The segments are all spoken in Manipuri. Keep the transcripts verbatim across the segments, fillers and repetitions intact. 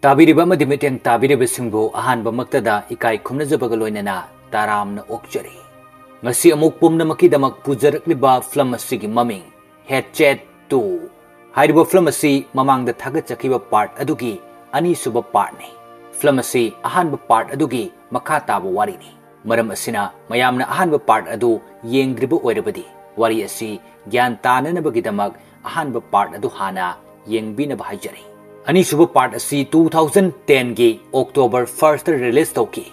ꯇꯥꯕꯤꯔꯤꯕ ꯑꯃꯗꯤ ꯃꯤꯠꯌꯦꯡ ꯇꯥꯕꯤꯔꯤꯕꯁꯤꯡꯕꯨ ꯑꯍꯥꯟꯕꯃꯛꯇꯗ ꯏꯀꯥꯏ ꯈꯨꯝꯅꯖꯕꯒ ꯂꯣꯏꯅꯅ ꯇꯔꯥꯝꯅ ꯑꯣꯛꯆꯔꯤ꯫ ꯉꯁꯤ ꯑꯃꯨꯛ ꯄꯨꯝꯅꯃꯛꯀꯤꯗꯃꯛ ꯄꯨꯖꯔꯛꯂꯤꯕ ꯐꯤꯂꯝ ꯑꯁꯤꯒꯤ ꯃꯃꯤꯡ Hatchet two꯫ ꯍꯥꯏꯔꯤꯕ ꯐꯤꯂꯝ ꯑꯁꯤ ꯃꯃꯥꯡꯗ ꯊꯥꯒꯠꯆꯈꯤꯕ ꯄꯥꯔꯠ ꯑꯗꯨꯒꯤ ꯑꯅꯤꯁꯨꯕ ꯄꯥꯔꯠꯅꯤ꯫ ꯐꯤꯂꯝ ꯑꯁꯤ ꯑꯍꯥꯟꯕ ꯄꯥꯔꯠ ꯑꯗꯨꯒꯤ ꯃꯈꯥ ꯇꯥꯕ ꯋꯥꯔꯤꯅꯤ꯫ ꯃꯔꯝ ꯑꯁꯤꯅ ꯃꯌꯥꯝꯅ ꯑꯍꯥꯟꯕ ꯄꯥꯔꯠ ꯑꯗꯨ ꯌꯦꯡꯗ꯭ꯔꯤꯕ ꯑꯣꯏꯔꯕꯗꯤ ꯋꯥꯔꯤ ꯑꯁꯤ ꯒ꯭ꯌꯥꯟ ꯇꯥꯅꯅꯕꯒꯤꯗꯃꯛ ꯑꯍꯥꯟꯕ ꯄꯥꯔꯠ ꯑꯗꯨ ꯍꯥꯟꯅ ꯌꯦꯡꯕꯤꯅꯕ ꯍꯥꯏꯖꯔꯤ꯫ ꯑꯅꯤꯁꯨꯕ ꯄꯥꯔꯠ ꯑꯁꯤ two thousand ten ꯒꯤ October first ꯗ ꯔꯤꯂꯤꯖ ꯇꯧꯈꯤ꯫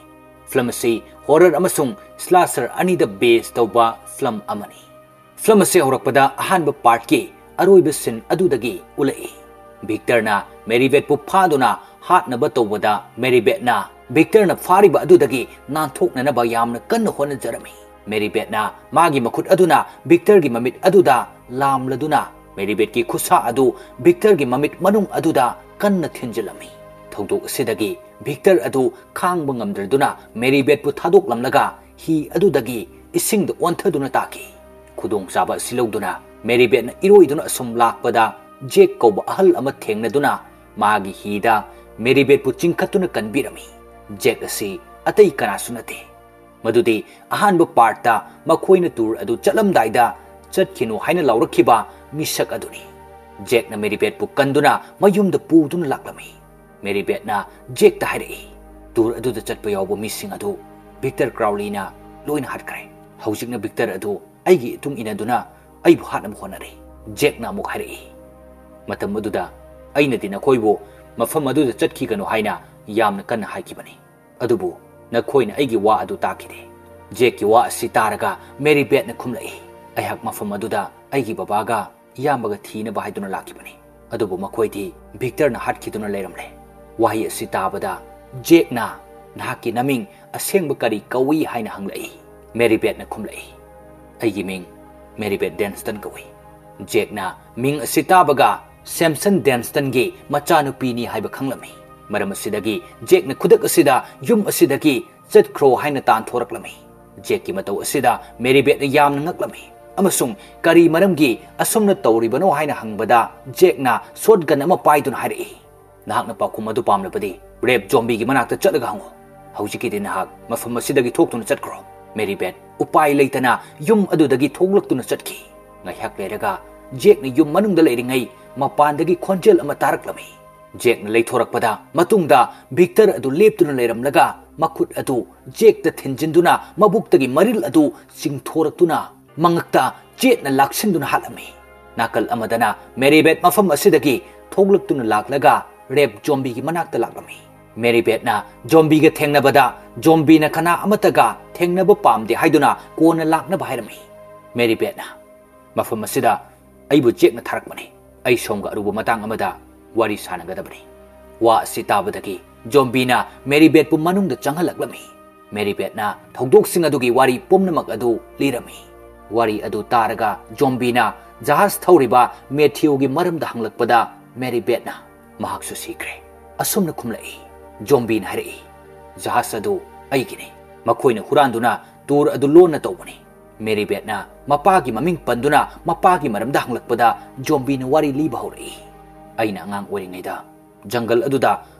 ꯐꯤꯂꯝ ꯑꯁꯤ ꯍꯣꯔꯔ ꯑꯃꯁꯨꯡ ꯁ꯭ꯂꯥꯁꯔ ꯑꯅꯤꯗ ꯕꯦꯖ ꯇꯧꯕ ꯐꯤꯂꯝ ꯑꯃꯅꯤ꯫ ꯐꯤꯂꯝ ꯑꯁꯤ ꯍꯧꯔꯛꯄꯗ ꯑꯍꯥꯟꯕ ꯄꯥꯔꯠꯀꯤ ꯑꯔꯣꯏꯕ ꯁꯤꯟ ꯑꯗꯨꯗꯒꯤ ꯎꯠꯂꯛꯏ꯫ ꯚꯤꯛꯇꯔꯅ ꯃꯦꯔꯤꯕꯦꯠꯄꯨ ꯐꯥꯗꯨꯅ ꯍꯥꯠꯅꯕ ꯇꯧꯕꯗ ꯃꯦꯔꯤꯕꯦꯠꯅ ꯚꯤꯛꯇꯔꯅ ꯐꯥꯔꯤꯕ ꯑꯗꯨꯗꯒꯤ ꯅꯥꯟꯊꯣꯛꯅꯅꯕ ꯌꯥꯝꯅ ꯀꯟꯅ ꯍꯣꯠꯅꯖꯔꯝꯃꯤ꯫ ꯃꯦꯔꯤꯕꯦꯠꯅ ꯃꯥꯒꯤ ꯃꯈꯨꯠ ꯑꯗꯨꯅ ꯚꯤꯛꯇꯔꯒꯤ ꯃꯃꯤꯠ ꯑꯗꯨꯗ ꯂꯥꯝꯂꯗꯨꯅ ꯃꯦꯔꯤꯕꯦꯠꯀꯤ ꯈꯨꯠꯁꯥ ꯑꯗꯨ ꯚꯤꯛꯇꯔꯒꯤ ꯃꯃꯤꯠ ꯃꯅꯨꯡ ꯑꯗꯨꯗ ꯀꯟꯅ ꯊꯤꯟꯖꯤꯜꯂꯝꯃꯤ꯫ ꯊꯧꯗꯣꯛ ꯑꯁꯤꯗꯒꯤ ꯚꯤꯛꯇꯔ ꯑꯗꯨ ꯈꯥꯡꯕ ꯉꯝꯗ꯭ꯔꯗꯨꯅ ꯃꯦꯔꯤꯕꯦꯠꯄꯨ ꯊꯥꯗꯣꯛꯂꯝꯂꯒ ꯍꯤ ꯑꯗꯨꯗꯒꯤ ꯏꯁꯤꯡꯗ ꯑꯣꯟꯊꯗꯨꯅ ꯇꯥꯈꯤ꯫ ꯈꯨꯗꯣꯡꯆꯥꯕ ꯑꯁꯤ ꯂꯧꯗꯨꯅ ꯃꯦꯔꯤꯕꯦꯠꯅ ꯏꯔꯣꯏꯗꯨꯅ ꯑꯁꯨꯝ ꯂꯥꯛꯄꯗ ꯖꯦꯛ ꯀꯧꯕ ꯑꯍꯜ ꯑꯃ ꯊꯦꯡꯅꯗꯨꯅ ꯃꯥꯒꯤ ꯍꯤꯗ ꯃꯦꯔꯤꯕꯦꯠꯄꯨ ꯆꯤꯡꯈꯠꯇꯨꯅ ꯀꯟꯕꯤꯔꯝꯃꯤ꯫ ꯖꯦꯛ ꯑꯁꯤ ꯑꯇꯩ ꯀꯅꯥꯁꯨ ꯅꯠꯇꯦ꯫ ꯃꯗꯨꯗꯤ ꯑꯍꯥꯟꯕ ꯄꯥꯔꯠꯇ ꯃꯈꯣꯏꯅ ꯇꯨꯔ ꯑꯗꯨ ꯆꯠꯂꯝꯗꯥꯏꯗ ꯆꯠꯈꯤꯅꯨ ꯍꯥꯏꯅ ꯂꯥꯎꯔꯛꯈꯤꯕ ꯃꯤꯁꯛ ꯑꯗꯨꯅꯤ꯫ ꯖꯦꯛꯅ ꯃꯦꯔꯤꯕꯦꯠꯄꯨ ꯀꯟꯗꯨꯅ ꯃꯌꯨꯝꯗ ꯄꯨꯗꯨꯅ ꯂꯥꯛꯂꯝꯃꯤ꯫ ꯃꯦꯔꯤꯕꯦꯠꯅ ꯖꯦꯛꯇ ꯍꯥꯏꯔꯛꯏ, "ꯇꯨꯔ ꯑꯗꯨꯗ ꯆꯠꯄ ꯌꯥꯎꯕ ꯃꯤꯁꯤꯡ ꯑꯗꯨ ꯚꯤꯛꯇꯔ ꯀ꯭ꯔꯥꯎꯂꯤꯅ ꯂꯣꯏꯅ ꯍꯥꯠꯈ꯭ꯔꯦ꯫ ꯍꯧꯖꯤꯛꯅ ꯚꯤꯛꯇꯔ ꯑꯗꯨ ꯑꯩꯒꯤ ꯏꯇꯨꯡ ꯏꯟꯅꯗꯨꯅ ꯑꯩꯕꯨ ꯍꯥꯠꯅꯕ ꯍꯣꯠꯅꯔꯦ꯫" ꯖꯦꯛꯅ ꯑꯃꯨꯛ ꯍꯥꯏꯔꯛꯏ, "ꯃꯇꯝ ꯑꯗꯨꯗ ꯑꯩꯅꯗꯤ ꯅꯈꯣꯏꯕꯨ ꯃꯐꯝ ꯑꯗꯨꯗ ꯆꯠꯈꯤꯒꯅꯨ ꯍꯥꯏꯅ ꯌꯥꯝꯅ ꯀꯟꯅ ꯍꯥꯏꯈꯤꯕꯅꯤ꯫ ꯑꯗꯨꯕꯨ ꯅꯈꯣꯏꯅ ꯑꯩꯒꯤ ꯋꯥ ꯑꯗꯨ ꯇꯥꯈꯤꯗꯦ꯫" ꯖꯦꯛꯀꯤ ꯋꯥ ꯑꯁꯤ ꯇꯥꯔꯒ ꯃꯦꯔꯤꯕꯦꯠꯅ ꯈꯨꯝꯂꯛꯏ, "ꯑꯩꯍꯥꯛ ꯃꯐꯝ ꯑꯗꯨꯗ ꯑꯩꯒꯤ ꯕꯕꯥꯒ ꯏꯌꯥꯝꯕꯒ ꯊꯤꯅꯕ ꯍꯥꯏꯗꯨꯅ ꯂꯥꯛꯈꯤꯕꯅꯤ꯫ ꯑꯗꯨꯕꯨ ꯃꯈꯣꯏꯗꯤ ꯚꯤꯛꯇꯔꯅ ꯍꯥꯠꯈꯤꯗꯨꯅ ꯂꯩꯔꯝꯂꯦ꯫" ꯋꯥꯍꯩ ꯑꯁꯤ ꯇꯥꯕꯗ ꯖꯦꯛꯅ, "ꯅꯍꯥꯛꯀꯤ ꯅꯃꯤꯡ ꯑꯁꯦꯡꯕ ꯀꯔꯤ ꯀꯧꯏ?" ꯍꯥꯏꯅ ꯍꯪꯂꯛꯏ꯫ ꯃꯦꯔꯤꯕꯦꯠꯅ ꯈꯨꯝꯂꯛꯏ, "ꯑꯩꯒꯤ ꯃꯤꯡ ꯃꯦꯔꯤꯕꯦꯠ ꯗꯦꯟꯁꯇꯟ ꯀꯧꯏ꯫" ꯖꯦꯛꯅ ꯃꯤꯡ ꯑꯁꯤ ꯇꯥꯕꯒ ꯁꯦꯝꯁꯟ ꯗꯦꯟꯁꯇꯟꯒꯤ ꯃꯆꯥꯅꯨꯄꯤꯅꯤ ꯍꯥꯏꯕ ꯈꯪꯂꯝꯃꯤ꯫ ꯃꯔꯝ ꯑꯁꯤꯗꯒꯤ ꯖꯦꯛꯅ ꯈꯨꯗꯛ ꯑꯁꯤꯗ ꯌꯨꯝ ꯑꯁꯤꯗꯒꯤ ꯆꯠꯈ꯭ꯔꯣ ꯍꯥꯏꯅ ꯇꯥꯟꯊꯣꯔꯛꯂꯝꯃꯤ꯫ ꯖꯦꯛꯀꯤ ꯃꯇꯧ ꯑꯁꯤꯗ ꯃꯦꯔꯤꯕꯦꯠꯅ ꯌꯥꯝꯅ ꯉꯛꯂꯝꯃꯤ ꯑꯃꯁꯨꯡ "ꯀꯔꯤ ꯃꯔꯝꯒꯤ ꯑꯁꯨꯝꯅ ꯇꯧꯔꯤꯕꯅꯣ?" ꯍꯥꯏꯅ ꯍꯪꯕꯗ ꯖꯦꯛꯅ ꯁꯣꯠꯒꯟ ꯑꯃ ꯄꯥꯏꯗꯨꯅ ꯍꯥꯏꯔꯛꯏ, ꯅꯍꯥꯛꯅ ꯄꯥꯎꯈꯨꯝ ꯑꯗꯨ ꯄꯥꯝꯂꯕꯗꯤ ꯔꯦꯞ ꯖꯣꯝꯕꯤꯒꯤ ꯃꯅꯥꯛꯇ ꯆꯠꯂꯒ ꯍꯪꯉꯨ꯫ ꯍꯧꯖꯤꯛꯀꯤꯗꯤ ꯅꯍꯥꯛ ꯃꯐꯝ ꯑꯁꯤꯗꯒꯤ ꯊꯣꯛꯇꯨꯅ ꯆꯠꯈ꯭ꯔꯣ꯫ ꯃꯦꯔꯤ ꯕꯦꯠ ꯎꯄꯥꯏ ꯂꯩꯇꯅ ꯌꯨꯝ ꯑꯗꯨꯗꯒꯤ ꯊꯣꯛꯂꯛꯇꯨꯅ ꯆꯠꯈꯤ꯫ ꯉꯥꯏꯍꯥꯛ ꯂꯩꯔꯒ ꯖꯦꯛꯅ ꯌꯨꯝ ꯃꯅꯨꯡꯗ ꯂꯩꯔꯤꯉꯩ ꯃꯄꯥꯟꯗꯒꯤ ꯈꯣꯟꯖꯦꯜ ꯑꯃ ꯇꯥꯔꯛꯂꯝꯃꯤ꯫ ꯖꯦꯛꯅ ꯂꯩꯊꯣꯔꯛꯄꯗ ꯃꯇꯨꯡꯗ ꯚꯤꯛꯇꯔ ꯑꯗꯨ ꯂꯦꯞꯇꯨꯅ ꯂꯩꯔꯝꯂꯒ ꯃꯈꯨꯠ ꯑꯗꯨ ꯖꯦꯛꯇ ꯊꯤꯟꯖꯤꯟꯗꯨꯅ ꯃꯕꯨꯛꯇꯒꯤ ꯃꯔꯤꯜ ꯑꯗꯨ ꯆꯤꯡꯊꯣꯔꯛꯇꯨꯅ ꯃꯉꯛꯇ ꯆꯦꯠꯅ ꯂꯥꯛꯁꯤꯟꯗꯨꯅ ꯍꯥꯠꯂꯝꯃꯤ꯫ ꯅꯥꯀꯜ ꯑꯃꯗꯅ ꯃꯦꯔꯤ ꯕꯦꯠ ꯃꯐꯝ ꯑꯁꯤꯗꯒꯤ ꯊꯣꯛꯂꯛꯇꯨꯅ ꯂꯥꯛꯂꯒ ꯔꯦꯞ ꯖꯣꯝꯕꯤꯒꯤ ꯃꯅꯥꯛꯇ ꯂꯥꯛꯂꯝꯃꯤ꯫ ꯃꯦꯔꯤ ꯕꯦꯠꯅ ꯖꯣꯝꯕꯤꯒ ꯊꯦꯡꯅꯕꯗ ꯖꯣꯝꯕꯤꯅ ꯀꯅꯥ ꯑꯃꯠꯇꯒ ꯊꯦꯡꯅꯕ ꯄꯥꯝꯗꯦ ꯍꯥꯏꯗꯨꯅ ꯀꯣꯟꯅ ꯂꯥꯛꯅꯕ ꯍꯥꯏꯔꯝꯃꯤ꯫ ꯃꯦꯔꯤ ꯕꯦꯠꯅ ꯃꯐꯝ ꯑꯁꯤꯗ ꯑꯩꯕꯨ ꯖꯦꯛꯅ ꯊꯥꯔꯛꯄꯅꯤ꯫ ꯑꯩ ꯁꯣꯝꯒ ꯑꯔꯨꯕ ꯃꯇꯥꯡ ꯑꯃꯗ ꯋꯥꯔꯤ ꯁꯥꯟꯅꯒꯗꯕꯅꯤ꯫ ꯋꯥ ꯑꯁꯤ ꯇꯥꯕꯗꯒꯤ ꯖꯣꯝꯕꯤꯅ ꯃꯦꯔꯤ ꯕꯦꯠꯄꯨ ꯃꯅꯨꯡꯗ ꯆꯪꯍꯜꯂꯛꯂꯝꯃꯤ꯫ ꯃꯦꯔꯤ ꯕꯦꯠꯅ ꯊꯧꯗꯣꯛꯁꯤꯡ ꯑꯗꯨꯒꯤ ꯋꯥꯔꯤ ꯄꯨꯝꯅꯃꯛ ꯑꯗꯨ ꯂꯤꯔꯝꯃꯤ꯫ ꯋꯥꯔꯤ ꯑꯗꯨ ꯇꯥꯔꯒ ꯖꯣꯝꯕꯤꯅ ꯖꯍꯥꯖ ꯊꯧꯔꯤꯕ ꯃꯦꯊ꯭ꯌꯨꯒꯤ ꯃꯔꯝꯗ ꯍꯪꯂꯛꯄꯗ ꯃꯦꯔꯤ ꯕꯦꯠꯅ ꯃꯍꯥꯛꯁꯨ ꯁꯤꯈ꯭ꯔꯦ꯫ ꯑꯁꯨꯝꯅ ꯈꯨꯝꯂꯛꯏ꯫ ꯖꯣꯝꯕꯤꯅ ꯍꯥꯏꯔꯛꯏ, ꯖꯍꯥꯖ ꯑꯗꯨ ꯑꯩꯒꯤꯅꯤ꯫ ꯃꯈꯣꯏꯅ ꯍꯨꯔꯥꯟꯗꯨꯅ ꯇꯨꯔ ꯑꯗꯨ ꯂꯣꯟꯅ ꯇꯧꯕꯅꯤ꯫ ꯃꯦꯔꯤ ꯕꯦꯠꯅ ꯃꯄꯥꯒꯤ ꯃꯃꯤꯡ ꯄꯟꯗꯨꯅ ꯃꯄꯥꯒꯤ ꯃꯔꯝꯗ ꯍꯪꯂꯛꯄꯗ ꯖꯣꯝꯕꯤꯅ ꯋꯥꯔꯤ ꯂꯤꯕ ꯍꯧꯔꯛꯏ꯫ ꯑꯩꯅ ꯑꯉꯥꯡ ꯑꯣꯏꯔꯤꯉꯩꯗ ꯖꯪꯒꯜ ꯑꯗꯨꯗ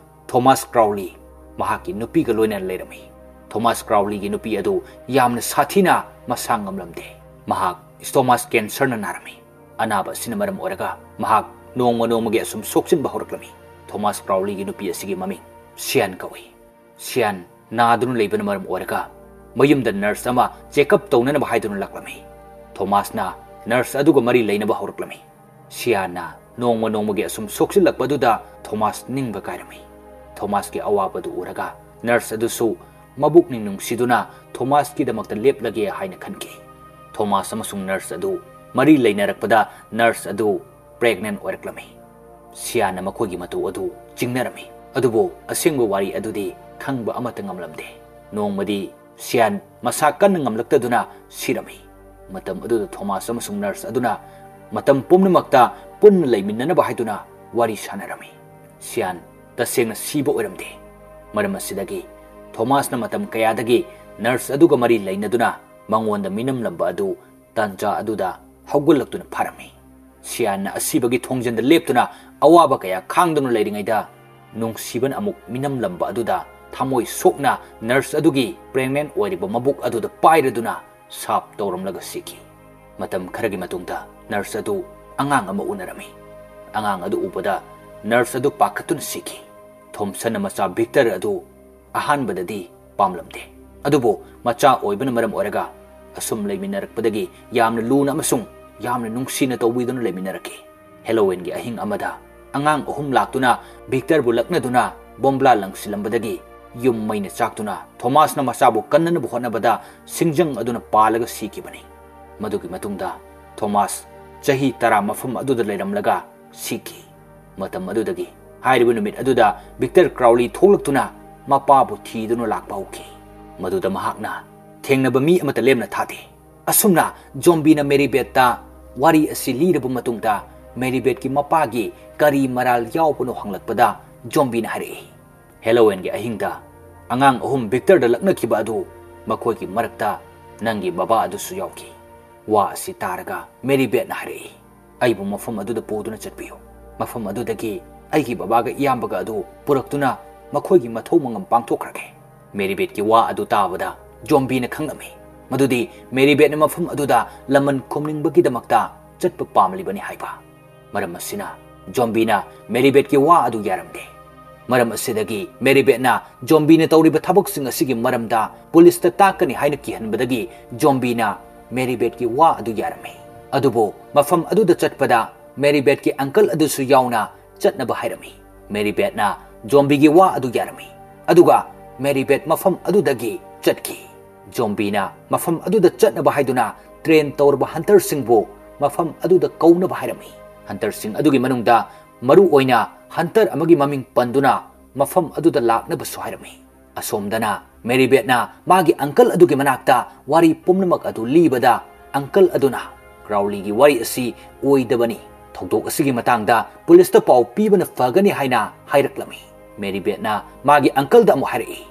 ꯊꯣꯃꯥꯁ ꯀ꯭ꯔꯥꯎꯂꯤ ꯃꯍꯥꯛꯀꯤ ꯅꯨꯄꯤꯒ ꯂꯣꯏꯅꯅ ꯂꯩꯔꯝꯃꯤ꯫ ꯊꯣꯃꯥꯁ ꯀ꯭ꯔꯥꯎꯂꯤꯒꯤ ꯅꯨꯄꯤ ꯑꯗꯨ ꯌꯥꯝꯅ ꯁꯥꯊꯤꯅ ꯃꯁꯥ ꯉꯝꯂꯝꯗꯦ꯫ ꯃꯍꯥꯛ ꯁ꯭ꯇꯣꯃꯥꯁ ꯀꯦꯟꯁꯔꯅ ꯅꯥꯔꯝꯃꯤ꯫ ꯑꯅꯥꯕ ꯑꯁꯤꯅ ꯃꯔꯝ ꯑꯣꯏꯔꯒ ꯃꯍꯥꯛ ꯅꯣꯡꯃ ꯅꯣꯡꯃꯒꯤ ꯑꯁꯨꯝ ꯁꯣꯛꯆꯤꯟꯕ ꯍꯧꯔꯛꯂꯝꯃꯤ꯫ ꯊꯣꯃꯥꯁ ꯀ꯭ꯔꯥꯎꯂꯤꯒꯤ ꯅꯨꯄꯤ ꯑꯁꯤꯒꯤ ꯃꯃꯤꯡ ꯁꯤꯌꯥꯟ ꯀꯧꯏ꯫ ꯁꯤꯌꯥꯟ ꯅꯥꯗꯨꯅ ꯂꯩꯕꯅ ꯃꯔꯝ ꯑꯣꯏꯔꯒ ꯃꯌꯨꯝꯗ ꯅꯔꯁ ꯑꯃ ꯆꯦꯛꯑꯞ ꯇꯧꯅꯅꯕ ꯍꯥꯏꯗꯨꯅ ꯂꯥꯛꯂꯝꯃꯤ꯫ ꯊꯣꯃꯥꯁꯅ ꯅꯔꯁ ꯑꯗꯨꯒ ꯃꯔꯤ ꯂꯩꯅꯕ ꯍꯧꯔꯛꯂꯝꯃꯤ꯫ ꯁꯤꯌꯥꯟꯅ ꯅꯣꯡꯃ ꯅꯣꯡꯃꯒꯤ ꯑꯁꯨꯝ ꯁꯣꯛꯆꯤꯜꯂꯛꯄ ꯑꯗꯨꯗ ꯊꯣꯃꯥꯁ ꯅꯤꯡꯕ ꯀꯥꯏꯔꯝꯃꯤ꯫ ꯊꯣꯃꯥꯁꯀꯤ ꯑꯋꯥꯕꯗꯨ ꯎꯔꯒ ꯅꯔꯁ ꯑꯗꯨꯁꯨ ꯃꯕꯨꯛꯅꯤꯡ ꯅꯨꯡꯁꯤꯗꯨꯅ ꯊꯣꯃꯥꯁꯀꯤꯗꯃꯛꯇ ꯂꯦꯞꯂꯒꯦ ꯍꯥꯏꯅ ꯈꯟꯈꯤ꯫ ꯊꯣꯃꯥꯁ ꯑꯃꯁꯨꯡ ꯅꯔꯁ ꯑꯗꯨ ꯃꯔꯤ ꯂꯩꯅꯔꯛꯄꯗ ꯅꯔꯁ ꯑꯗꯨ ꯄ꯭ꯔꯦꯒꯅꯦꯟ ꯑꯣꯏꯔꯛꯂꯝꯃꯤ꯫ ꯁꯤꯌꯥꯟꯅ ꯃꯈꯣꯏꯒꯤ ꯃꯇꯧ ꯑꯗꯨ ꯆꯤꯡꯅꯔꯝꯃꯤ꯫ ꯑꯗꯨꯕꯨ ꯑꯁꯦꯡꯕ ꯋꯥꯔꯤ ꯑꯗꯨꯗꯤ ꯈꯪꯕ ꯑꯃꯠꯇ ꯉꯝꯂꯝꯗꯦ꯫ ꯅꯣꯡꯃꯗꯤ ꯁꯤꯌꯥꯟ ꯃꯁꯥ ꯀꯟꯅ ꯉꯝꯂꯛꯇꯗꯨꯅ ꯁꯤꯔꯝꯃꯤ꯫ ꯃꯇꯝ ꯑꯗꯨꯗ ꯊꯣꯃꯥꯁ ꯑꯃꯁꯨꯡ ꯅꯔꯁ ꯑꯗꯨꯅ ꯃꯇꯝ ꯄꯨꯝꯅꯃꯛꯇ ꯄꯨꯟꯅ ꯂꯩꯃꯤꯟꯅꯅꯕ ꯍꯥꯏꯗꯨꯅ ꯋꯥꯔꯤ ꯁꯥꯟꯅꯔꯝꯃꯤ꯫ ꯁꯤꯌꯥꯟ ꯇꯁꯦꯡꯅ ꯁꯤꯕ ꯑꯣꯏꯔꯝꯗꯦ꯫ ꯃꯔꯝ ꯑꯁꯤꯗꯒꯤ ꯊꯣꯃꯥꯁꯅ ꯃꯇꯝ ꯀꯌꯥꯗꯒꯤ ꯅꯔꯁ ꯑꯗꯨꯒ ꯃꯔꯤ ꯂꯩꯅꯗꯨꯅ ꯃꯉꯣꯟꯗ ꯃꯤꯅꯝꯂꯝꯕ ꯑꯗꯨ ꯇꯥꯟꯖꯥ ꯑꯗꯨꯗ ꯍꯧꯒꯠꯂꯛꯇꯨꯅ ꯐꯥꯔꯝꯃꯤ꯫ ꯁꯤꯌꯥꯟꯅ ꯑꯁꯤꯕꯒꯤ ꯊꯣꯡꯖꯤꯟꯗ ꯂꯦꯞꯇꯨꯅ ꯑꯋꯥꯕ ꯀꯌꯥ ꯈꯥꯡꯗꯨꯅ ꯂꯩꯔꯤꯉꯩꯗ, ꯅꯨꯡꯁꯤꯕꯅ ꯑꯃꯨꯛ ꯃꯤꯅꯝꯂꯝꯕ ꯑꯗꯨꯗ ꯊꯃꯣꯏ ꯁꯣꯛꯅ ꯅꯔꯁ ꯑꯗꯨꯒꯤ ꯄ꯭ꯔꯦꯒꯅꯦꯟ ꯑꯣꯏꯔꯤꯕ ꯃꯕꯨꯛ ꯑꯗꯨꯗ ꯄꯥꯏꯔꯗꯨꯅ ꯁꯥꯞ ꯇꯧꯔꯝꯂꯒ ꯁꯤꯈꯤ꯫ ꯃꯇꯝ ꯈꯔꯒꯤ ꯃꯇꯨꯡꯗ ꯅꯔꯁ ꯑꯗꯨ ꯑꯉꯥꯡ ꯑꯃ ꯎꯅꯔꯝꯃꯤ꯫ ꯑꯉꯥꯡ ꯑꯗꯨ ꯎꯕꯗ ꯅꯔꯁ ꯑꯗꯨ ꯄꯥꯈꯠꯇꯨꯅ ꯁꯤꯈꯤ꯫ ꯊꯣꯝꯁꯟꯅ ꯃꯆꯥ ꯚꯤꯛꯇꯔ ꯑꯗꯨ ꯑꯍꯥꯟꯕꯗꯗꯤ ꯄꯥꯝꯂꯝꯗꯦ, ꯑꯗꯨꯕꯨ ꯃꯆꯥ ꯑꯣꯏꯕꯅ ꯃꯔꯝ ꯑꯣꯏꯔꯒ ꯑꯁꯨꯝ ꯂꯩꯃꯤꯟꯅꯔꯛꯄꯗꯒꯤ ꯌꯥꯝꯅ ꯂꯨꯅ ꯑꯃꯁꯨꯡ ꯌꯥꯝꯅ ꯅꯨꯡꯁꯤꯅ ꯇꯧꯕꯤꯗꯨꯅ ꯂꯩꯃꯤꯟꯅꯔꯛꯈꯤ꯫ ꯍꯦꯂꯣꯋꯤꯟꯒꯤ ꯑꯍꯤꯡ ꯑꯃꯗ ꯑꯉꯥꯡ ꯑꯍꯨꯝ ꯂꯥꯛꯇꯨꯅ ꯚꯤꯛꯇꯔꯕꯨ ꯂꯛꯅꯗꯨꯅ ꯕꯣꯝꯕ꯭ꯂꯥ ꯂꯪꯁꯤꯜꯂꯝꯕꯗꯒꯤ ꯌꯨꯝ ꯃꯩꯅ ꯆꯥꯛꯇꯨꯅ ꯊꯣꯃꯥꯁꯅ ꯃꯆꯥꯕꯨ ꯀꯟꯅꯅꯕ ꯍꯣꯠꯅꯕꯗ ꯁꯤꯡꯖꯪ ꯑꯗꯨꯅ ꯄꯥꯜꯂꯒ ꯁꯤꯈꯤꯕꯅꯤ꯫ ꯃꯗꯨꯒꯤ ꯃꯇꯨꯡꯗ ꯊꯣꯃꯥꯁ ꯆꯍꯤ ꯇꯔꯥ ꯃꯐꯝ ꯑꯗꯨꯗ ꯂꯩꯔꯝꯂꯒ ꯁꯤꯈꯤ꯫ ꯃꯇꯝ ꯑꯗꯨꯗꯒꯤ ꯍꯥꯏꯔꯤꯕ ꯅꯨꯃꯤꯠ ꯑꯗꯨꯗ ꯚꯤꯛꯇꯔ ꯀ꯭ꯔꯥꯎꯂꯤ ꯊꯣꯛꯂꯛꯇꯨꯅ ꯃꯄꯥꯕꯨ ꯊꯤꯗꯨꯅ ꯂꯥꯛꯄ ꯍꯧꯈꯤ꯫ ꯃꯗꯨꯗ ꯃꯍꯥꯛꯅ ꯊꯦꯡꯅꯕ ꯃꯤ ꯑꯃꯠꯇ ꯂꯦꯝꯅ ꯊꯥꯗꯦ꯫ ꯑꯁꯨꯝꯅ ꯖꯣꯝꯕꯤꯅ ꯃꯦꯔꯤꯕꯦꯠꯇ ꯋꯥꯔꯤ ꯑꯁꯤ ꯂꯤꯔꯕ ꯃꯇꯨꯡꯗ, ꯃꯦꯔꯤꯕꯦꯠꯀꯤ ꯃꯄꯥꯒꯤ ꯀꯔꯤ ꯃꯔꯥꯜ ꯌꯥꯎꯕꯅꯣ ꯍꯪꯂꯛꯄꯗ, ꯖꯣꯝꯕꯤꯅ ꯍꯥꯏꯔꯛꯏ, "ꯍꯦꯂꯣꯋꯤꯟꯒꯤ ꯑꯍꯤꯡꯗ ꯑꯉꯥꯡ ꯑꯍꯨꯝ ꯚꯤꯛꯇꯔꯗ ꯂꯛꯅꯈꯤꯕ ꯑꯗꯨ, ꯃꯈꯣꯏꯒꯤ ꯃꯔꯛꯇ ꯅꯪꯒꯤ ꯕꯕꯥ ꯑꯗꯨꯁꯨ ꯌꯥꯎꯈꯤ꯫ ꯋꯥ ꯑꯁꯤ ꯇꯥꯔꯒ ꯃꯦꯔꯤꯕꯦꯠꯅ ꯍꯥꯏꯔꯛꯏ, 'ꯑꯩꯕꯨ ꯃꯐꯝ ꯑꯗꯨꯗ ꯄꯨꯗꯨꯅ ꯆꯠꯄꯤꯌꯨ꯫ ꯃꯐꯝ ꯑꯗꯨꯗꯒꯤ ꯑꯩꯒꯤ ꯕꯕꯥꯒ ꯏꯌꯥꯝꯕꯒ ꯑꯗꯨ ꯄꯨꯔꯛꯇꯨꯅ ꯃꯈꯣꯏꯒꯤ ꯃꯊꯧ ꯃꯉꯝ ꯄꯥꯡꯊꯣꯛꯈ꯭ꯔꯒꯦ.'" ꯃꯦꯔꯤꯕꯦꯠꯀꯤ ꯋꯥ ꯑꯗꯨ ꯇꯥꯕꯗ ꯖꯣꯝꯕꯤꯅ ꯈꯪꯂꯝꯃꯤ ꯃꯗꯨꯗꯤ ꯃꯦꯔꯤꯕꯦꯠꯅ ꯃꯐꯝ ꯑꯗꯨꯗ ꯂꯃꯟ ꯈꯨꯝꯅꯤꯡꯕꯒꯤꯗꯃꯛꯇ ꯆꯠꯄ ꯄꯥꯝꯂꯤꯕꯅꯤ ꯍꯥꯏꯕ꯫ ꯃꯔꯝ ꯑꯁꯤꯅ ꯖꯣꯝꯕꯤꯅ ꯃꯦꯔꯤꯕꯦꯠꯀꯤ ꯋꯥ ꯑꯗꯨ ꯌꯥꯔꯝꯗꯦ꯫ ꯃꯔꯝ ꯑꯁꯤꯗꯒꯤ ꯃꯦꯔꯤꯕꯦꯠꯅ ꯖꯣꯝꯕꯤꯅ ꯇꯧꯔꯤꯕ ꯊꯕꯛꯁꯤꯡ ꯑꯁꯤꯒꯤ ꯃꯔꯝꯗ ꯄꯨꯂꯤꯁꯇ ꯇꯥꯛꯀꯅꯤ ꯍꯥꯏꯅ ꯀꯤꯍꯟꯕꯗꯒꯤ ꯖꯣꯝꯕꯤꯅ ꯃꯦꯔꯤꯕꯦꯠꯀꯤ ꯋꯥ ꯑꯗꯨ ꯌꯥꯔꯝꯃꯤ꯫ ꯑꯗꯨꯕꯨ ꯃꯐꯝ ꯑꯗꯨꯗ ꯆꯠꯄꯗ ꯃꯦꯔꯤꯕꯦꯠꯀꯤ ꯑꯪꯀꯜ ꯑꯗꯨꯁꯨ ꯌꯥꯎꯅ ꯆꯠꯅꯕ ꯍꯥꯏꯔꯝꯃꯤ꯫ ꯃꯦꯔꯤꯕꯦꯠꯅ ꯖꯣꯝꯕꯤꯒꯤ ꯋꯥ ꯑꯗꯨ ꯌꯥꯔꯝꯃꯤ꯫ ꯑꯗꯨꯒ ꯃꯦꯔꯤꯕꯦꯠ ꯃꯐꯝ ꯑꯗꯨꯗꯒꯤ ꯆꯠꯈꯤ꯫ ꯖꯣꯝꯕꯤꯅ ꯃꯐꯝ ꯑꯗꯨꯗ ꯆꯠꯅꯕ ꯍꯥꯏꯗꯨꯅ ꯇ꯭ꯔꯦꯟ ꯇꯧꯔꯕ ꯍꯟꯇꯔꯁꯤꯡꯕꯨ ꯃꯐꯝ ꯑꯗꯨꯗ ꯀꯧꯅꯕ ꯍꯥꯏꯔꯝꯃꯤ꯫ ꯍꯟꯇꯔꯁꯤꯡ ꯑꯗꯨꯒꯤ ꯃꯅꯨꯡꯗ ꯃꯔꯨ ꯑꯣꯏꯅ ꯍꯟꯇꯔ ꯑꯃꯒꯤ ꯃꯃꯤꯡ ꯄꯟꯗꯨꯅ ꯃꯐꯝ ꯑꯗꯨꯗ ꯂꯥꯛꯅꯕꯁꯨ ꯍꯥꯏꯔꯝꯃꯤ꯫ ꯑꯁꯣꯝꯗꯅ ꯃꯦꯔꯤꯕꯦꯠꯅ ꯃꯥꯒꯤ ꯑꯪꯀꯜ ꯑꯗꯨꯒꯤ ꯃꯅꯥꯛꯇ ꯋꯥꯔꯤ ꯄꯨꯝꯅꯃꯛ ꯑꯗꯨ ꯂꯤꯕꯗ, ꯑꯪꯀꯜ ꯑꯗꯨꯅ ꯀ꯭ꯔꯥꯎꯂꯤꯒꯤ ꯋꯥꯔꯤ ꯑꯁꯤ ꯑꯣꯏꯗꯕꯅꯤ, ꯊꯧꯗꯣꯛ ꯑꯁꯤꯒꯤ ꯃꯇꯥꯡꯗ ꯄꯨꯂꯤꯁꯇ ꯄꯥꯎ ꯄꯤꯕꯅ ꯐꯒꯅꯤ ꯍꯥꯏꯅ ꯍꯥꯏꯔꯛꯂꯝꯃꯤ꯫ ꯃꯦꯔꯤꯕꯦꯠꯅ ꯃꯥꯒꯤ ꯑꯪꯀꯜꯗ ꯑꯃꯨꯛ ꯍꯥꯏꯔꯛꯏ,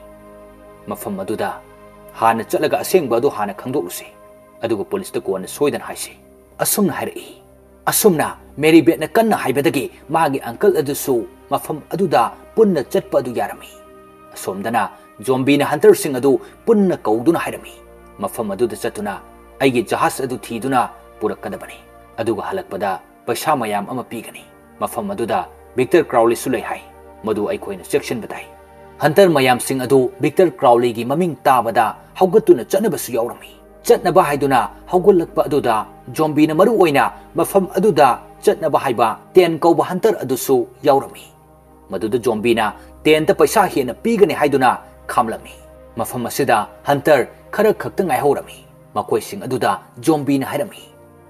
"ꯃꯐꯝ ꯑꯗꯨꯗ ꯍꯥꯟꯅ ꯆꯠꯂꯒ ꯑꯁꯦꯡꯕ ꯑꯗꯨ ꯍꯥꯟꯅ ꯈꯪꯗꯣꯛꯂꯨꯁꯤ, ꯑꯗꯨꯒ ꯄꯨꯂꯤꯁꯇ ꯀꯣꯟꯅ ꯁꯣꯏꯗꯅ ꯍꯥꯏꯁꯤ"꯫ ꯑꯁꯨꯝꯅ ꯍꯥꯏꯔꯛꯏ꯫ ꯑꯁꯨꯝꯅ ꯃꯦꯔꯤ ꯕꯦꯠꯅ ꯀꯟꯅ ꯍꯥꯏꯕꯗꯒꯤ ꯃꯥꯒꯤ uncle ꯑꯗꯨꯁꯨ ꯃꯐꯝ ꯑꯗꯨꯗ ꯄꯨꯟꯅ ꯆꯠꯄ ꯑꯗꯨ ꯌꯥꯔꯝꯃꯤ꯫ ꯑꯁꯣꯝꯗꯅ ꯖꯣꯝꯕꯤꯅ hunterꯁꯤꯡ ꯑꯗꯨ ꯄꯨꯟꯅ ꯀꯧꯗꯨꯅ ꯍꯥꯏꯔꯝꯃꯤ, "ꯃꯐꯝ ꯑꯗꯨꯗ ꯆꯠꯇꯨꯅ ꯑꯩꯒꯤ ꯖꯍꯥꯖ ꯑꯗꯨ ꯊꯤꯗꯨꯅ ꯄꯨꯔꯛꯀꯗꯕꯅꯤ, ꯑꯗꯨꯒ ꯍꯜꯂꯛꯄꯗ ꯄꯩꯁꯥ ꯃꯌꯥꯝ ꯑꯃ ꯄꯤꯒꯅꯤ꯫ ꯃꯐꯝ ꯑꯗꯨꯗ ꯚꯤꯛꯇꯔ ꯀ꯭ꯔꯥꯎꯂꯤꯁꯨ ꯂꯩ ꯍꯥꯏ, ꯃꯗꯨ ꯑꯩꯈꯣꯏꯅ ꯆꯦꯛꯁꯤꯟꯕ ꯇꯥꯏ꯫" Hunter ꯃꯌꯥꯝꯁꯤꯡ ꯑꯗꯨ ꯚꯤꯛꯇꯔ ꯀ꯭ꯔꯥꯎꯂꯤꯒꯤ ꯃꯃꯤꯡ ꯇꯥꯕꯗ ꯍꯧꯒꯠꯇꯨꯅ ꯆꯠꯅꯕꯁꯨ ꯌꯥꯎꯔꯝꯃꯤ꯫ ꯆꯠꯅꯕ ꯍꯥꯏꯗꯨꯅ ꯍꯧꯒꯠꯂꯛꯄ ꯑꯗꯨꯗ ꯖꯣꯝꯕꯤꯅ ꯃꯔꯨ ꯑꯣꯏꯅ ꯃꯐꯝ ꯑꯗꯨꯗ ꯆꯠꯅꯕ ꯍꯥꯏꯕ ꯇꯦꯟ ꯀꯧꯕ hunter ꯑꯗꯨꯁꯨ ꯌꯥꯎꯔꯝꯃꯤ꯫ ꯃꯗꯨꯗ ꯖꯣꯝꯕꯤꯅ ꯇꯦꯟꯗ ꯄꯩꯁꯥ ꯍꯦꯟꯅ ꯄꯤꯒꯅꯤ ꯍꯥꯏꯗꯨꯅ ꯈꯥꯝꯂꯝꯃꯤ꯫ ꯃꯐꯝ ꯑꯁꯤꯗ hunter ꯈꯔ ꯈꯛꯇ ꯉꯥꯏꯍꯧꯔꯝꯃꯤ꯫ ꯃꯈꯣꯏꯁꯤꯡ ꯑꯗꯨꯗ ꯖꯣꯝꯕꯤꯅ ꯍꯥꯏꯔꯝꯃꯤ,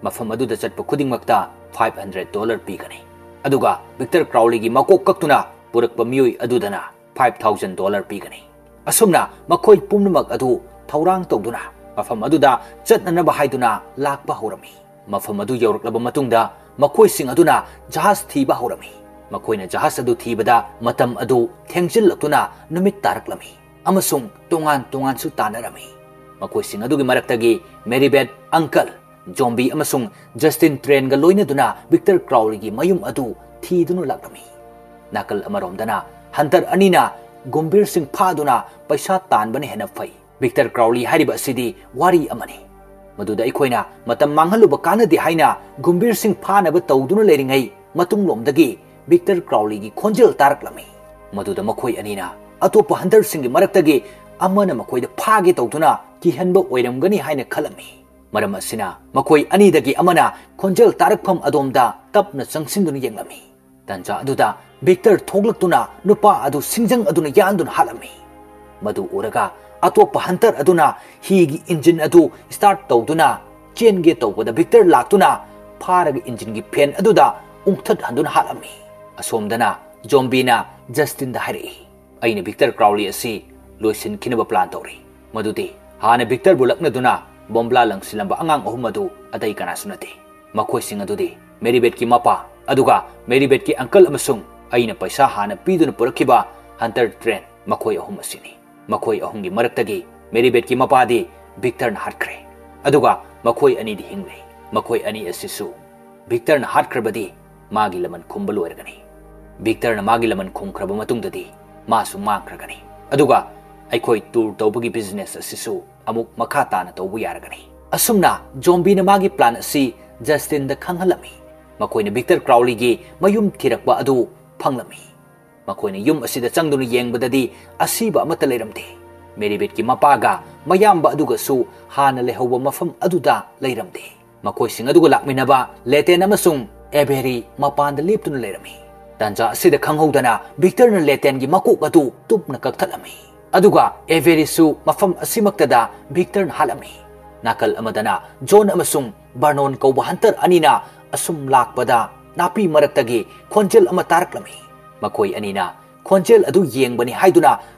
"ꯃꯐꯝ ꯑꯗꯨꯗ ꯆꯠꯄ ꯈꯨꯗꯤꯡꯃꯛꯇ five hundred dollar ꯄꯤꯒꯅꯤ, ꯑꯗꯨꯒ ꯚꯤꯛꯇꯔ ꯀ꯭ꯔꯥꯎꯂꯤꯒꯤ ꯃꯀꯣꯛ ꯀꯛꯇꯨꯅ ꯄꯨꯔꯛꯄ ꯃꯤꯑꯣꯏ ꯑꯗꯨꯗꯅ five thousand dollar ꯄꯤꯒꯅꯤ꯫" ꯑꯁꯨꯝꯅ ꯃꯈꯣꯏ ꯄꯨꯝꯅꯃꯛ ꯑꯗꯨ ꯊꯧꯔꯥꯡ ꯇꯧꯗꯨꯅ ꯃꯐꯝ ꯑꯗꯨꯗ ꯆꯠꯅꯅꯕ ꯍꯥꯏꯗꯨꯅ ꯂꯥꯛꯄ ꯍꯧꯔꯝꯃꯤ꯫ ꯃꯐꯝ ꯑꯗꯨ ꯌꯧꯔꯛꯂꯕ ꯃꯇꯨꯡꯗ ꯃꯈꯣꯏꯁꯤꯡ ꯑꯗꯨꯅ ꯖꯍꯥꯖ ꯊꯤꯕ ꯍꯧꯔꯝꯃꯤ꯫ ꯃꯈꯣꯏꯅ ꯖꯍꯥꯖ ꯑꯗꯨ ꯊꯤꯕꯗ ꯃꯇꯝ ꯑꯗꯨ ꯊꯦꯡꯖꯤꯜꯂꯛꯇꯨꯅ ꯅꯨꯃꯤꯠ ꯇꯥꯔꯛꯂꯝꯃꯤ ꯑꯃꯁꯨꯡ ꯇꯣꯉꯥꯟ ꯇꯣꯉꯥꯟꯁꯨ ꯇꯥꯟꯅꯔꯝꯃꯤ꯫ ꯃꯈꯣꯏꯁꯤꯡ ꯑꯗꯨꯒꯤ ꯃꯔꯛꯇꯒꯤ ꯃꯦꯔꯤꯕꯦꯠ, uncle, ꯖꯣꯝꯕꯤ ꯑꯃꯁꯨꯡ ꯖꯁꯇꯤꯟ ꯇ꯭ꯔꯦꯟꯒ ꯂꯣꯏꯅꯗꯨꯅ ꯚꯤꯛꯇꯔ ꯀ꯭ꯔꯥꯎꯂꯤꯒꯤ ꯃꯌꯨꯝ ꯑꯗꯨ ꯊꯤꯗꯨꯅ ꯂꯥꯛꯂꯝꯃꯤ꯫ ꯅꯥꯀꯜ ꯑꯃꯔꯣꯝꯗꯅ hunter ꯑꯅꯤꯅ ꯒꯨꯝꯚꯤꯔꯁꯤꯡ ꯐꯥꯗꯨꯅ ꯄꯩꯁꯥ ꯇꯥꯟꯕꯅ ꯍꯦꯟꯅ ꯐꯩ꯫ ꯚꯤꯛꯇꯔ ꯀ꯭ꯔꯥꯎꯂꯤ ꯍꯥꯏꯔꯤꯕ ꯑꯁꯤꯗꯤ ꯋꯥꯔꯤ ꯑꯃꯅꯤ꯫ ꯃꯗꯨꯗ ꯑꯩꯈꯣꯏꯅ ꯃꯇꯝ ꯃꯥꯡꯍꯜꯂꯨꯕ ꯀꯥꯟꯅꯗꯦ ꯍꯥꯏꯅ ꯒꯨꯝꯚꯤꯔꯁꯤꯡ ꯐꯥꯅꯕ ꯇꯧꯗꯨꯅ ꯂꯩꯔꯤꯉꯩ ꯃꯇꯨꯡꯂꯣꯝꯗꯒꯤ ꯚꯤꯛꯇꯔ ꯀ꯭ꯔꯥꯎꯂꯤꯒꯤ ꯈꯣꯟꯖꯦꯜ ꯇꯥꯔꯛꯂꯝꯃꯤ꯫ ꯃꯗꯨꯗ ꯃꯈꯣꯏ ꯑꯅꯤꯅ ꯑꯇꯣꯞꯄ hunterꯁꯤꯡꯒꯤ ꯃꯔꯛꯇꯒꯤ ꯑꯃꯅ ꯃꯈꯣꯏꯗ ꯐꯥꯒꯦ ꯇꯧꯗꯨꯅ ꯀꯤꯍꯟꯕ ꯑꯣꯏꯔꯝꯒꯅꯤ ꯍꯥꯏꯅ ꯈꯜꯂꯝꯃꯤ꯫ ꯃꯔꯝ ꯑꯁꯤꯅ ꯃꯈꯣꯏ ꯑꯅꯤꯗꯒꯤ ꯑꯃꯅ ꯈꯣꯟꯖꯦꯜ ꯇꯥꯔꯛꯐꯝ ꯑꯗꯣꯝꯗ ꯇꯞꯅ ꯆꯪꯁꯤꯟꯗꯨꯅ ꯌꯦꯡꯂꯝꯃꯤ꯫ ꯇꯟꯖꯥ ꯑꯗꯨꯗ ꯚꯤꯛꯇꯔ ꯊꯣꯛꯂꯛꯇꯨꯅ ꯅꯨꯄꯥ ꯑꯗꯨ ꯁꯤꯡꯖꯪ ꯑꯗꯨꯅ ꯌꯥꯟꯗꯨꯅ ꯍꯥꯠꯂꯝꯃꯤ꯫ ꯃꯗꯨ ꯎꯔꯒ ꯑꯇꯣꯞꯄ hunter ꯑꯗꯨꯅ ꯍꯤꯒꯤ engine ꯑꯗꯨ start ꯇꯧꯗꯨꯅ ꯆꯦꯟꯒꯦ ꯇꯧꯕꯗ ꯚꯤꯛꯇꯔ ꯂꯥꯛꯇꯨꯅ ꯐꯥꯔꯒ engineꯒꯤ fan ꯑꯗꯨꯗ ꯎꯪꯊꯠꯍꯟꯗꯨꯅ ꯍꯥꯠꯂꯝꯃꯤ꯫ ꯑꯁꯣꯝꯗꯅ ꯖꯣꯝꯕꯤꯅ ꯖꯁꯇꯤꯟꯗ ꯍꯥꯏꯔꯛꯏ, "ꯑꯩꯅ ꯚꯤꯛꯇꯔ ꯀ꯭ꯔꯥꯎꯂꯤ ꯑꯁꯤ ꯂꯣꯏꯁꯤꯟꯈꯤꯅꯕ plan ꯇꯧꯔꯤ꯫ ꯃꯗꯨꯗꯤ ꯍꯥꯟꯅ ꯚꯤꯛꯇꯔꯕꯨ ꯂꯛꯅꯗꯨꯅ ꯕꯣꯝꯕ꯭ꯂꯥ ꯂꯪꯁꯤꯜꯂꯝꯕ ꯑꯉꯥꯡ ꯑꯍꯨꯝ ꯑꯗꯨ ꯑꯇꯩ ꯀꯅꯥꯁꯨ ꯅꯠꯇꯦ꯫ ꯃꯈꯣꯏꯁꯤꯡ ꯑꯗꯨꯗꯤ ꯃꯦꯔꯤꯕꯦꯠꯀꯤ ꯃꯄꯥ, ꯑꯗꯨꯒ ꯃꯦꯔꯤꯕꯦꯠꯀꯤ uncle ꯑꯃꯁꯨꯡ ꯑꯩꯅ ꯄꯩꯁꯥ ꯍꯥꯟꯅ ꯄꯤꯗꯨꯅ ꯄꯨꯔꯛꯈꯤꯕ hunter ꯇ꯭ꯔꯦꯟ, ꯃꯈꯣꯏ ꯑꯍꯨꯝ ꯑꯁꯤꯅꯤ꯫ ꯃꯈꯣꯏ ꯑꯍꯨꯝꯒꯤ ꯃꯔꯛꯇꯒꯤ ꯃꯦꯔꯤꯕꯦꯠꯀꯤ ꯃꯄꯥꯗꯤ ꯚꯤꯛꯇꯔꯅ ꯍꯥꯠꯈ꯭ꯔꯦ, ꯑꯗꯨꯒ ꯃꯈꯣꯏ ꯑꯅꯤꯗꯤ ꯍꯤꯡꯂꯤ꯫ ꯃꯈꯣꯏ ꯑꯅꯤ ꯑꯁꯤꯁꯨ ꯚꯤꯛꯇꯔꯅ ꯍꯥꯠꯈ꯭ꯔꯕꯗꯤ ꯃꯥꯒꯤ ꯂꯃꯟ ꯈꯨꯝꯕ ꯂꯣꯏꯔꯒꯅꯤ꯫ ꯚꯤꯛꯇꯔꯅ ꯃꯥꯒꯤ ꯂꯃꯟ ꯈꯨꯝꯈ꯭ꯔꯕ ꯃꯇꯨꯡꯗꯗꯤ ꯃꯥꯁꯨ ꯃꯥꯡꯈ꯭ꯔꯒꯅꯤ꯫ ꯑꯗꯨꯒ ꯑꯩꯈꯣꯏ ꯇꯨꯔ ꯇꯧꯕꯒꯤ ꯕꯤꯖꯤꯅꯦꯁ ꯑꯁꯤꯁꯨ ꯑꯃꯨꯛ ꯃꯈꯥ ꯇꯥꯅ ꯇꯧꯕ ꯌꯥꯔꯒꯅꯤ꯫ ꯑꯁꯨꯝꯅ ꯖꯣꯝꯕꯤꯅ ꯃꯥꯒꯤ ꯄ꯭ꯂꯥꯟ ꯑꯁꯤ ꯖꯁꯇꯤꯟꯗ ꯈꯪꯍꯜꯂꯝꯃꯤ꯫ ꯃꯈꯣꯏꯅ ꯚꯤꯛꯇꯔ ꯀ꯭ꯔꯥꯎꯂꯤꯒꯤ ꯃꯌꯨꯝ ꯊꯤꯔꯛꯄ ꯑꯗꯨ ꯐꯪꯂꯝꯃꯤ꯫ ꯃꯈꯣꯏꯅ ꯌꯨꯝ ꯑꯁꯤꯗ ꯆꯪꯗꯨꯅ ꯌꯦꯡꯕꯗꯗꯤ ꯑꯁꯤꯕ ꯑꯃꯠꯇ ꯂꯩꯔꯝꯗꯦ꯫ ꯃꯦꯔꯤꯕꯦꯠꯀꯤ ꯃꯄꯥꯒ ꯃꯌꯥꯝꯕ ꯑꯗꯨꯒꯁꯨ ꯍꯥꯟꯅ ꯂꯩꯍꯧꯕ ꯃꯐꯝ ꯑꯗꯨꯗ ꯂꯩꯔꯝꯗꯦ꯫ ꯃꯈꯣꯏꯁꯤꯡ ꯑꯗꯨꯒ ꯂꯥꯛꯃꯤꯟꯅꯕ ꯂꯦꯇꯦꯟ ꯑꯃꯁꯨꯡ ꯑꯦꯚꯦꯔꯤ ꯃꯄꯥꯟꯗ ꯂꯦꯞꯇꯨꯅ ꯂꯩꯔꯝꯃꯤ꯫ ꯇꯥꯟꯖꯥ ꯑꯁꯤꯗ ꯈꯪꯍꯧꯗꯅ ꯚꯤꯛꯇꯔꯅ ꯂꯦꯇꯦꯟꯒꯤ ꯃꯀꯣꯛ ꯑꯗꯨ ꯇꯨꯞꯅ ꯀꯛꯊꯠꯂꯝꯃꯤ꯫ ꯑꯗꯨꯒ ꯑꯦꯚꯦꯔꯤꯁꯨ ꯃꯐꯝ ꯑꯁꯤꯃꯛꯇꯗ ꯚꯤꯛꯇꯔꯅ ꯍꯥꯠꯂꯝꯃꯤ꯫ ꯅꯥꯀꯜ ꯑꯃꯗꯅ ꯖꯣꯟ ꯑꯃꯁꯨꯡ ꯕꯔꯅꯣꯟ ꯀꯧꯕ ꯍꯟꯇꯔ ꯑꯅꯤꯅ ꯑꯁꯨꯝ ꯂꯥꯛꯄꯗ ꯅꯥꯄꯤ ꯃꯔꯛꯇꯒꯤ ꯈꯣꯟꯖꯦꯜ ꯑꯃ ꯇꯥꯔꯛꯂꯝꯃꯤ꯫ ꯃꯈꯣꯏ ꯑꯅꯤꯅ ꯈꯣꯟꯖꯦꯜ ꯑꯗꯨ ꯌꯦꯡꯕꯅꯤ ꯍꯥꯏꯗꯨꯅ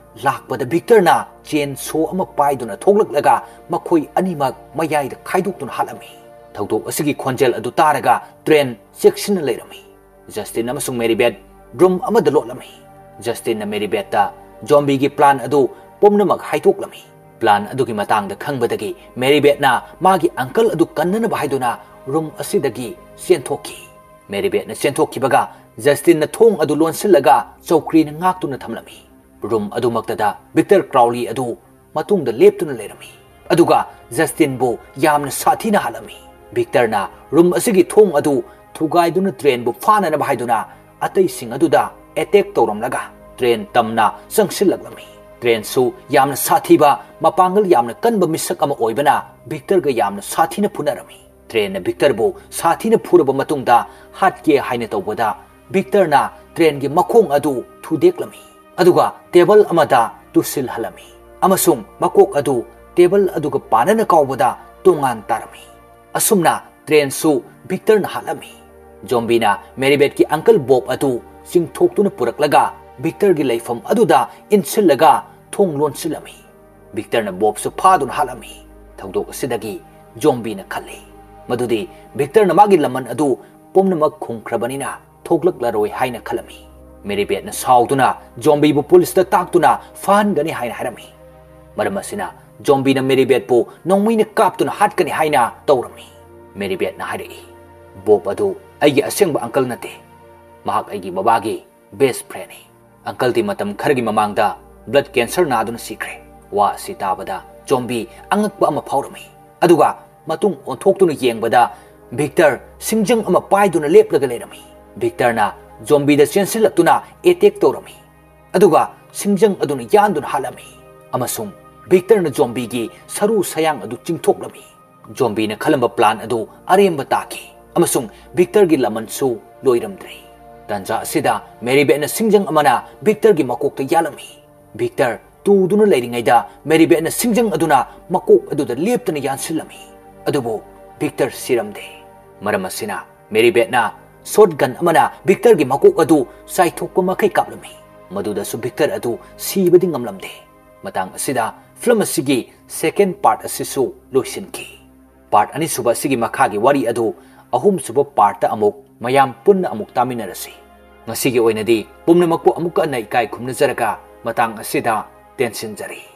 ꯂꯥꯛꯄꯗ ꯚꯤꯛꯇꯔꯅ ꯆꯦꯟ ꯁꯣ ꯑꯃ ꯄꯥꯏꯗꯨꯅ ꯊꯣꯛꯂꯛꯂꯒ ꯃꯈꯣꯏ ꯑꯅꯤꯃꯛ ꯃꯌꯥꯏꯗ ꯈꯥꯏꯗꯣꯛꯇꯨꯅ ꯍꯥꯠꯂꯝꯃꯤ꯫ ꯊꯧꯗꯣꯛ ꯑꯁꯤꯒꯤ ꯈꯣꯟꯖꯦꯜ ꯑꯗꯨ ꯇꯥꯔꯒ ꯇ꯭ꯔꯦꯟ ꯆꯦꯛꯁꯤꯟꯅ ꯂꯩꯔꯝꯃꯤ꯫ ꯖꯁꯇꯤꯟ ꯑꯃꯁꯨꯡ ꯃꯦꯔꯤꯕꯦꯠ ꯔꯨꯝ ꯑꯃꯗ ꯂꯣꯠꯂꯝꯃꯤ꯫ ꯖꯁꯇꯤꯟꯅ ꯃꯦꯔꯤꯕꯦꯠꯇ ꯖꯣꯝꯕꯤꯒꯤ ꯄ꯭ꯂꯥꯟ ꯑꯗꯨ ꯄꯨꯝꯅꯃꯛ ꯍꯥꯏꯗꯣꯛꯂꯝꯃꯤ꯫ ꯄ꯭ꯂꯥꯟ ꯑꯗꯨꯒꯤ ꯃꯇꯥꯡꯗ ꯈꯪꯕꯗꯒꯤ ꯃꯦꯔꯤꯕꯦꯠꯅ ꯃꯥꯒꯤ ꯑꯪꯀꯜ ꯑꯗꯨ ꯀꯟꯅꯅꯕ ꯍꯥꯏꯗꯨꯅ ꯔꯨꯝ ꯑꯁꯤꯗꯒꯤ ꯆꯦꯟꯊꯣꯛꯈꯤ꯫ ꯃꯦꯔꯤꯕꯦꯠꯅ ꯆꯦꯟꯊꯣꯛꯈꯤꯕꯒ ꯖꯁꯇꯤꯟꯅ ꯊꯣꯡ ꯑꯗꯨ ꯂꯣꯟꯁꯤꯜꯂꯒ ꯆꯧꯀ꯭ꯔꯤꯅ ꯉꯥꯛꯇꯨꯅ ꯊꯝꯂꯝꯃꯤ꯫ ꯔꯨꯝ ꯑꯗꯨꯃꯛꯇꯗ ꯚꯤꯛꯇꯔ ꯀ꯭ꯔꯥꯎꯂꯤ ꯑꯗꯨ ꯃꯇꯨꯡꯗ ꯂꯦꯞꯇꯨꯅ ꯂꯩꯔꯝꯃꯤ꯫ ꯑꯗꯨꯒ ꯖꯁꯇꯤꯟꯕꯨ ꯌꯥꯝꯅ ꯁꯥꯊꯤꯅ ꯍꯥꯠꯂꯝꯃꯤ꯫ ꯚꯤꯛꯇꯔꯅ ꯔꯨꯝ ꯑꯁꯤꯒꯤ ꯊꯣꯡ ꯑꯗꯨ ꯊꯨꯒꯥꯏꯗꯨꯅ ꯇ꯭ꯔꯦꯟꯕꯨ ꯐꯥꯅꯅꯕ ꯍꯥꯏꯗꯨꯅ ꯑꯇꯩꯁꯤꯡ ꯑꯗꯨꯗ ꯑꯦꯇꯦꯛ ꯇꯧꯔꯝꯂꯒ ꯇ꯭ꯔꯦꯟ ꯇꯝꯅ ꯆꯪꯁꯤꯜꯂꯛꯂꯝꯃꯤ꯫ ꯇ꯭ꯔꯦꯟꯁꯨ ꯌꯥꯝꯅ ꯁꯥꯊꯤꯕ, ꯃꯄꯥꯡꯒꯜ ꯌꯥꯝꯅ ꯀꯟꯕ ꯃꯤꯁꯛ ꯑꯃ ꯑꯣꯏꯕꯅ ꯚꯤꯛꯇꯔꯒ ꯌꯥꯝꯅ ꯁꯥꯊꯤꯅ ꯐꯨꯅꯔꯝꯃꯤ꯫ ꯇ꯭ꯔꯦꯟꯅ ꯚꯤꯛꯇꯔꯕꯨ ꯁꯥꯊꯤꯅ ꯐꯨꯔꯕ ꯃꯇꯨꯡꯗ ꯍꯥꯠꯀꯦ ꯍꯥꯏꯅ ꯇꯧꯕꯗ ꯚꯤꯛꯇꯔꯅ ꯇ꯭ꯔꯦꯟꯒꯤ ꯃꯈꯣꯡ ꯑꯗꯨ ꯊꯨꯗꯦꯛꯂꯝꯃꯤ꯫ ꯑꯗꯨꯒ ꯇꯦꯕꯜ ꯑꯃꯗ ꯇꯨꯁꯤꯜꯍꯜꯂꯝꯃꯤ ꯑꯃꯁꯨꯡ ꯃꯀꯣꯛ ꯑꯗꯨ ꯇꯦꯕꯜ ꯑꯗꯨꯒ ꯄꯥꯅꯅ ꯀꯥꯎꯕꯗ ꯇꯣꯉꯥꯟ ꯇꯥꯔꯝꯃꯤ꯫ ꯑꯁꯨꯝꯅ ꯇ꯭ꯔꯦꯟꯁꯨ ꯚꯤꯛꯇꯔꯅ ꯍꯥꯠꯂꯝꯃꯤ꯫ ꯖꯣꯝꯕꯤꯅ ꯃꯦꯔꯤꯕꯦꯠꯀꯤ ꯑꯪꯀꯜ ꯕꯣꯕ ꯑꯗꯨ ꯆꯤꯡꯊꯣꯛꯇꯨꯅ ꯄꯨꯔꯛꯂꯒ ꯚꯤꯛꯇꯔꯒꯤ ꯂꯩꯐꯝ ꯑꯗꯨꯗ ꯏꯟꯁꯤꯜꯂꯒ ꯊꯣꯡ ꯂꯣꯟꯁꯤꯜꯂꯝꯃꯤ꯫ ꯚꯤꯛꯇꯔꯅ ꯕꯣꯕꯁꯨ ꯐꯥꯗꯨꯅ ꯍꯥꯠꯂꯝꯃꯤ꯫ ꯊꯧꯗꯣꯛ ꯑꯁꯤꯗꯒꯤ ꯖꯣꯝꯕꯤꯅ ꯈꯜꯂꯤ ꯃꯗꯨꯗꯤ ꯚꯤꯛꯇꯔꯅ ꯃꯥꯒꯤ ꯂꯃꯟ ꯑꯗꯨ ꯄꯨꯝꯅꯃꯛ ꯈꯨꯝꯈ꯭ꯔꯕꯅꯤꯅ ꯊꯣꯛꯂꯛꯂꯔꯣꯏ ꯍꯥꯏꯅ ꯈꯜꯂꯝꯃꯤ꯫ ꯃꯦꯔꯤꯕꯦꯠꯅ ꯁꯥꯎꯗꯨꯅ ꯖꯣꯝꯕꯤꯕꯨ ꯄꯨꯂꯤꯁꯇ ꯇꯥꯛꯇꯨꯅ ꯐꯥꯍꯟꯒꯅꯤ ꯍꯥꯏꯅ ꯍꯥꯏꯔꯝꯃꯤ꯫ ꯃꯔꯝ ꯑꯁꯤꯅ ꯖꯣꯝꯕꯤꯅ ꯃꯦꯔꯤꯕꯦꯠꯄꯨ ꯅꯣꯡꯃꯩꯅ ꯀꯥꯞꯇꯨꯅ ꯍꯥꯠꯀꯅꯤ ꯍꯥꯏꯅ ꯇꯧꯔꯝꯃꯤ꯫ ꯃꯦꯔꯤꯕꯦꯠꯅ ꯍꯥꯏꯔꯛꯏ, ꯕꯣꯕ ꯑꯗꯨ ꯑꯩꯒꯤ ꯑꯁꯦꯡꯕ ꯑꯪꯀꯜ ꯅꯠꯇꯦ꯫ ꯃꯍꯥꯛ ꯑꯩꯒꯤ ꯕꯕꯥꯒꯤ ꯕꯦꯁ ꯐ꯭ꯔꯦꯟꯅꯤ꯫ ꯑꯪꯀꯜꯗꯤ ꯃꯇꯝ ꯈꯔꯒꯤ ꯃꯃꯥꯡꯗ ꯕ꯭ꯂꯗ ꯀꯦꯟꯁꯔ ꯅꯥꯗꯨꯅ ꯁꯤꯈ꯭ꯔꯦ꯫ ꯋꯥ ꯑꯁꯤ ꯇꯥꯕꯗ ꯖꯣꯝꯕꯤ ꯑꯉꯛꯄ ꯑꯃ ꯐꯥꯎꯔꯝꯃꯤ꯫ ꯑꯗꯨꯒ ꯃꯇꯨꯡ ꯑꯣꯟꯊꯣꯛꯇꯨꯅ ꯌꯦꯡꯕꯗ ꯚꯤꯛꯇꯔ ꯁꯤꯡꯖꯪ ꯑꯃ ꯄꯥꯏꯗꯨꯅ ꯂꯦꯞꯂꯒ ꯂꯩꯔꯝꯃꯤ꯫ ꯚꯤꯛꯇꯔꯅ ꯖꯣꯝꯕꯤꯗ ꯆꯦꯟꯁꯤꯜꯂꯛꯇꯨꯅ ꯑꯦꯇꯦꯛ ꯇꯧꯔꯝꯃꯤ꯫ ꯑꯗꯨꯒ ꯁꯤꯡꯖꯪ ꯑꯗꯨꯅ ꯌꯥꯟꯗꯨꯅ ꯍꯥꯠꯂꯝꯃꯤ꯫ ꯑꯃꯁꯨꯡ ꯚꯤꯛꯇꯔꯅ ꯖꯣꯝꯕꯤꯒꯤ ꯁꯔꯨ ꯁꯌꯥꯡ ꯑꯗꯨ ꯆꯤꯡꯊꯣꯛꯂꯝꯃꯤ꯫ ꯖꯣꯝꯕꯤꯅ ꯈꯜꯂꯝꯕ ꯄ꯭ꯂꯥꯟ ꯑꯗꯨ ꯑꯔꯦꯝꯕ ꯇꯥꯈꯤ꯫ ꯑꯃꯁꯨꯡ ꯚꯤꯛꯇꯔꯒꯤ ꯂꯃꯟꯁꯨ ꯂꯣꯏꯔꯝꯗ꯭ꯔꯦ꯫ ꯇꯥꯟꯖꯥ ꯑꯁꯤꯗ ꯃꯦꯔꯤꯕꯦꯠꯅ ꯁꯤꯡꯖꯪ ꯑꯃꯅ ꯚꯤꯛꯇꯔꯒꯤ ꯃꯀꯣꯛꯇ ꯌꯥꯜꯂꯝꯃꯤ꯫ ꯚꯤꯛꯇꯔ ꯇꯨꯗꯨꯅ ꯂꯩꯔꯤꯉꯩꯗ ꯃꯦꯔꯤꯕꯦꯠꯅ ꯁꯤꯡꯖꯪ ꯑꯗꯨꯅ ꯃꯀꯣꯛ ꯑꯗꯨꯗ ꯂꯦꯞꯇꯅ ꯌꯥꯟꯁꯤꯜꯂꯝꯃꯤ꯫ ꯑꯗꯨꯕꯨ ꯚꯤꯛꯇꯔ ꯁꯤꯔꯝꯗꯦ꯫ ꯃꯔꯝ ꯑꯁꯤꯅ ꯃꯦꯔꯤꯕꯦꯠꯅ ꯁꯣꯠ ꯒꯟ ꯑꯃꯅ ꯚꯤꯛꯇꯔꯒꯤ ꯃꯀꯣꯛ ꯑꯗꯨ ꯆꯥꯏꯊꯣꯛꯄ ꯃꯈꯩ ꯀꯥꯞꯂꯝꯃꯤ꯫ ꯃꯗꯨꯗꯁꯨ ꯚꯤꯛꯇꯔ ꯑꯗꯨ ꯁꯤꯕꯗꯤ ꯉꯝꯂꯝꯗꯦ꯫ ꯃꯇꯥꯡ ꯑꯁꯤꯗ ꯐꯤꯂꯝ ꯑꯁꯤꯒꯤ ꯁꯦꯀꯦꯟ ꯄꯥꯔꯠ ꯑꯁꯤꯁꯨ ꯂꯣꯏꯁꯤꯟꯈꯤ꯫ ꯄꯥꯔꯠ ꯑꯅꯤꯁꯨꯕ ꯑꯁꯤꯒꯤ ꯃꯈꯥꯒꯤ ꯋꯥꯔꯤ ꯑꯗꯨ ꯑꯍꯨꯝꯁꯨꯕ ꯄꯥꯔꯠꯇ ꯑꯃꯨꯛ ꯃꯌꯥꯝ ꯄꯨꯟꯅ ꯑꯃꯨꯛ ꯇꯥꯃꯤꯟꯅꯔꯁꯤ꯫ ꯉꯁꯤꯒꯤ ꯑꯣꯏꯅꯗꯤ ꯄꯨꯝꯅꯃꯛꯄꯨ ꯑꯃꯨꯛꯀ ꯍꯟꯅ ꯏꯀꯥꯏ ꯈꯨꯝꯅꯖꯔꯒ ꯃꯇꯥꯡ ꯑꯁꯤꯗ ꯇꯦꯟꯁꯤꯟꯖꯔꯤ꯫